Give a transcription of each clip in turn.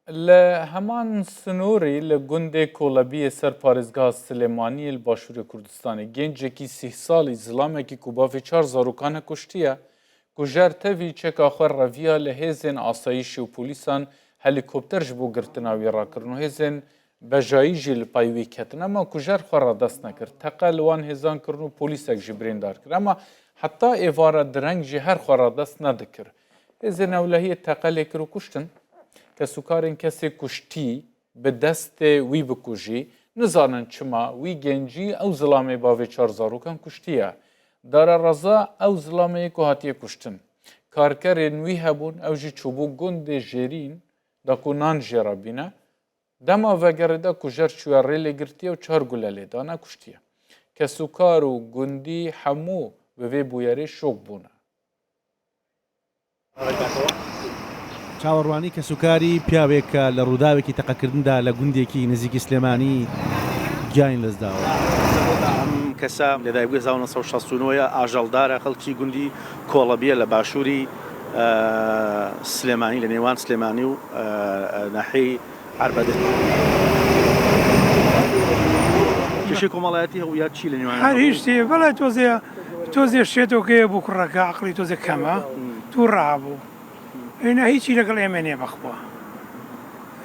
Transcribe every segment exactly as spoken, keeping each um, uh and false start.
Li heman sînorî li gundê Kolebiyê ser parêzgeha Silêmaniyê li Başûrê Kurdistanê gencekî sîh salî zilamekî ku bavê çar zarokan e kuştiye. Kujer tevî çeka xwe reviya li hêzên asayîşê û polîsan helîkopter ji bo girtina wî rakirin û hêzên bejayî jî li pey wî ketin, ema kujer xwe radest nekir. Teqe li wan hêzan kirin û polîsek jî birîndar kir. Ema heta êvara direng jî her xwe radest nedikir. Hêzên ewlehiyê teqe lê kir û kuştin. Kesûkarên kesê kuştî bi destê wî bikujî, nizanin çima wî gencî ew zilamê bavê çar zarokan kuştiye. Dara Reza ew zilamê ku hatiye kuştin. Karkerên wî hebûn, ew jî çûbû gundê Jêrîn da ku nan jê re bîne. Dema vegerê de kujer çûye rêlê girtiye û çar gule lê dane, kuştiye. Kesûkar û gundî hemû bi vê bûyerê şok bûne. چاوەڕوانی کەسوکاری پیاوێک کە لە ڕووداوێکی تەقەکردندا لە گوندێکی نزیکی سلێمانی گیانی لەدەستداوە. ئەم کەسە لەدایکبووی هەزار و نۆ سەد و شەست و نۆ یە، ئاژەڵدارە، خەڵکی گوندی کۆڵەبیە لە باشووری سلێمانی، لە نێوان سلێمانی و ناحیەی عەربەدە. کێشەی کۆمەڵایەتی هەبوو یا چی لە نێوان؟ هەر هیچ شتێ، بەڵێ تۆزێ تۆزێ شێتۆکەیە بوو، کوڕەکە عەقڵی تۆزێ کەمە، توو ڕابوو. ئێنە هیچی لەگەڵ ئێمە نێبەخوا.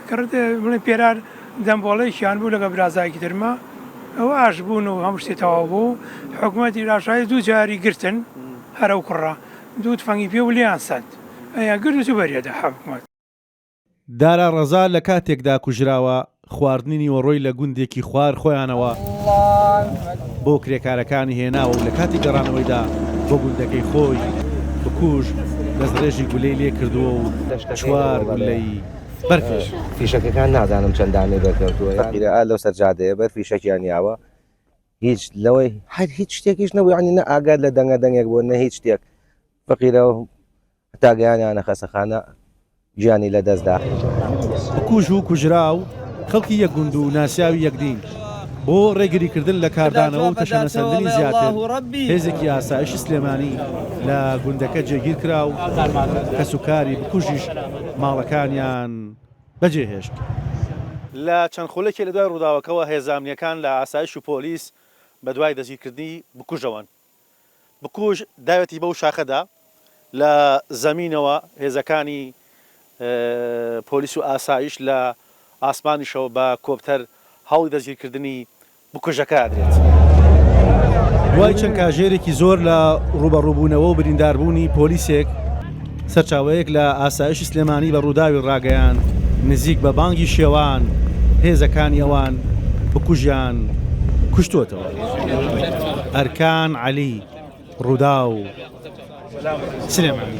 کڕت بڵێ پێرار دەمبۆڵەیەکیان بوو لەگە برازایکی ترمە. ئەوە ئاش بوون و هەموو شتێ تەواو بوو. حکوومەتی لاشایی دوو جاری گرتن، هەرە و کوڕە دوو تفەنگی پێ و لیان سەند. ئەیان گرت و بەریەدا حکوومەت. دارا ڕەزا لە کاتێکدا کوژراوە، خواردنی نیوەڕۆی لە گوندێکی خوار خۆیانەوە بۆ کرێکارەکانی هێناوە و لە کاتی گەڕانەوەیدا بۆ گوندەکەی خۆی بکوژ دەستڕێژی گولەی لێ کردووە و چوار گولەی بەرکێشا. فیشەکەکان نازانم چەندانی بەرکەوتووە، یان لەو سەرجادەیە بەر فیشەکیان یاوە. هیچ لەوەی هەر هیچ شتێکیش نەبوو، یعنی نە ئاگاد لە دەنگە دەنگێک بووە، نە هیچ شتێک. فەقیرە و هەتا گەیانیانە خەسەخانە گیانی لەدەستدا. بکوژ و کوژراو خەڵکی یەک گوند و ناسیاوی یەک دین. بۆ ڕێگریکردن لە کاردانەوە و تەشەنەسەندنی زیاتر، هێزێکی ئاسایشی سلێمانی لە گوندەکە جێگیر کرا و کەسوکاری بکوژیش ماڵەکانیان بەجێهێشت. لە چەند خولەکی لە دوای ڕووداوەکەوە هێزە ئەمنییەکان لە ئاسایش و پۆلیس بە دوای دەستگیرکردنی بکوژەوەن. بکوژ داوێتی بەو شاخەدا لە زەمینەوە هێزەکانی پۆلیس و ئاسایش لە ئاسمانیشەوە بە کۆپتەر هەوڵی دەستگیرکردنی بکوژەکە ئەدرێت. دوای چەند کاژێرێکی زۆر لە ڕوبەڕووبوونەوە و برینداربوونی پۆلیسێک، سەرچاوەیەک لە ئاسایشی سلێمانی بە ڕووداوی ڕاگەیاند نزیک بە بانگی شێوان هێزەکانی ئەوان بکوژیان کوشتوتەوە. ئەرکان عەلی، ڕووداو، سلێمانی.